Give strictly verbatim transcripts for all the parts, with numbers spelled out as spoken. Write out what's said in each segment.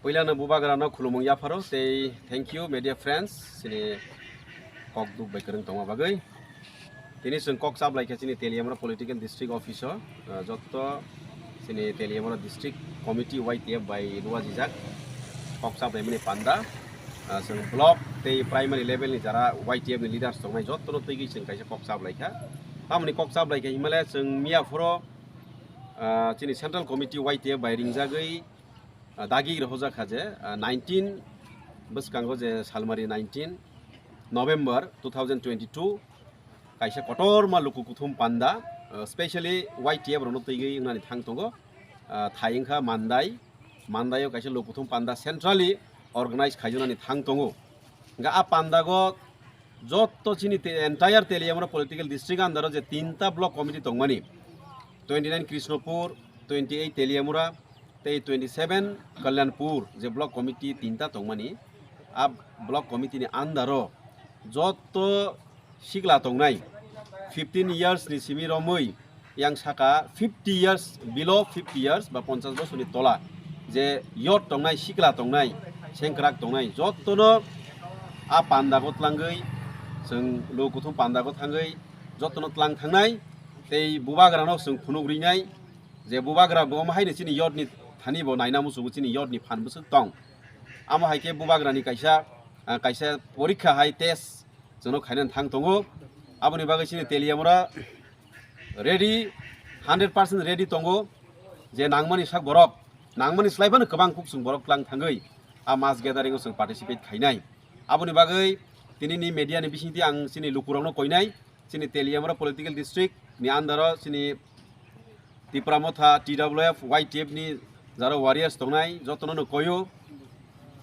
Puilano bubagrano khulumung yapharo tei thank you media friends, chini kok duk bai kwrwng tongma bagwi. Tini chwng kok chap laikha chini Teliamura Political District Office o, ah, jotto chini Teliamura District Committee Y T F bai luajijak kok chap laimani panda. Ah, chwng block tei primary level ni jara Y T F ni leaders tongnai jottono twigwi chwng kaisa kok chap laikha. Tamoni kok chap laikha himale chwng miya phoro, ah, chini Central Committee Y T F bai ringjagwi, ah, dagi rohorjak kha je, ah, nineteen bwskango je salmari nineteen November two thousand twenty-two kaisa kotorma luku kuthum panda, ah, specially Y T F rokno twigwi wngnani thang tongo, ah, thai wngkha Mandai, Mandai o kaisa luku kuthum panda centrally organize khaijaknani thang tongo. Hingkhe a pandago jotto chini te-, entire Teliamura political district under o je tinta block committee tongmani, twenty nine Krishnapur, twenty eight Teliamura, tei twenty seven Kalyanpur je block committee tinta tongmani, a block committee ni under o jotto sikla tongnai fifteen years ni simi romwi yang saka fifty years, below fifty years ba ponchash bosorni tola je youth tongnai, sikla tongnai, sengkrak tongnai, jottono a pandago tlangwi chwng luku kuthum pandago thangwi jottono tlang thangnai tei bubagrano chwng phunuk rinai. Je bubagra bo omo haino chini youth ni thani bo naina muchungo, chini youth ni phan bwswk tong. Amo hai khe bubagra ni kaisa, ah, kaisa porikha hai test chwngno khainani thang tongo. Aboni bagwi chini Teliamura ready, hundred percent ready tongo je nangmani sak borok, nangmani slai phano kwbang kuk chwng borok tlang thangwi a mass gathering o chwng participate khainai. Aboni bagwi tini ni media ni bisingtwi ang chini lukurokno koinai, chini Teliamura political district ni under o chini Tipra Motha, T W F, Y T F ni jaro warriors tongnai, jotono no koyo.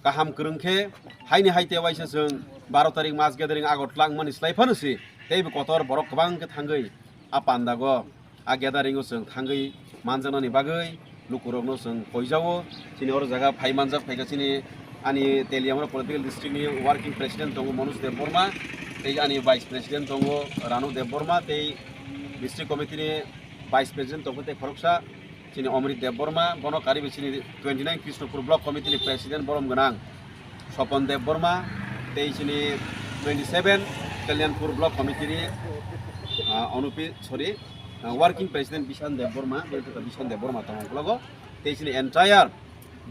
Kaham kwrwng khe, haini hai te waisa chwng baro tarik mass gathering Agartala wngmani slai phano si, teibo kotor borok kwbang khe thangwi a pandago, a gathering o chwng thangwi manjaknani bagwi lukurokno chwng koijao. Chini oro jaga phai manjak phaikha chini ani Teliamura political district ni working president tongo Manoj Debbarma, tei ani vice president tongo Ranu Debbarma, tei district committee ni vice president tongkha tei khoroksa chini Omrit Debbarma, bono kariwi chini twenty nine Krishnapur block committee ni president borom gwnang Sopon Debbarma, tei chini twenty seven Kalyanpur block committee ni, ah, onupi, sorry, ah, working president Bishan Debbarma, Bishan Debbarma tongo ukologo, tei chini entire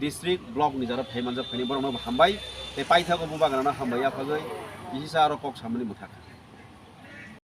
district block ni jara phai manjak phaini borokno bo hambai, tei paithago bubagrano hambai yaphagwi, kisa aro kok samani mwthakha.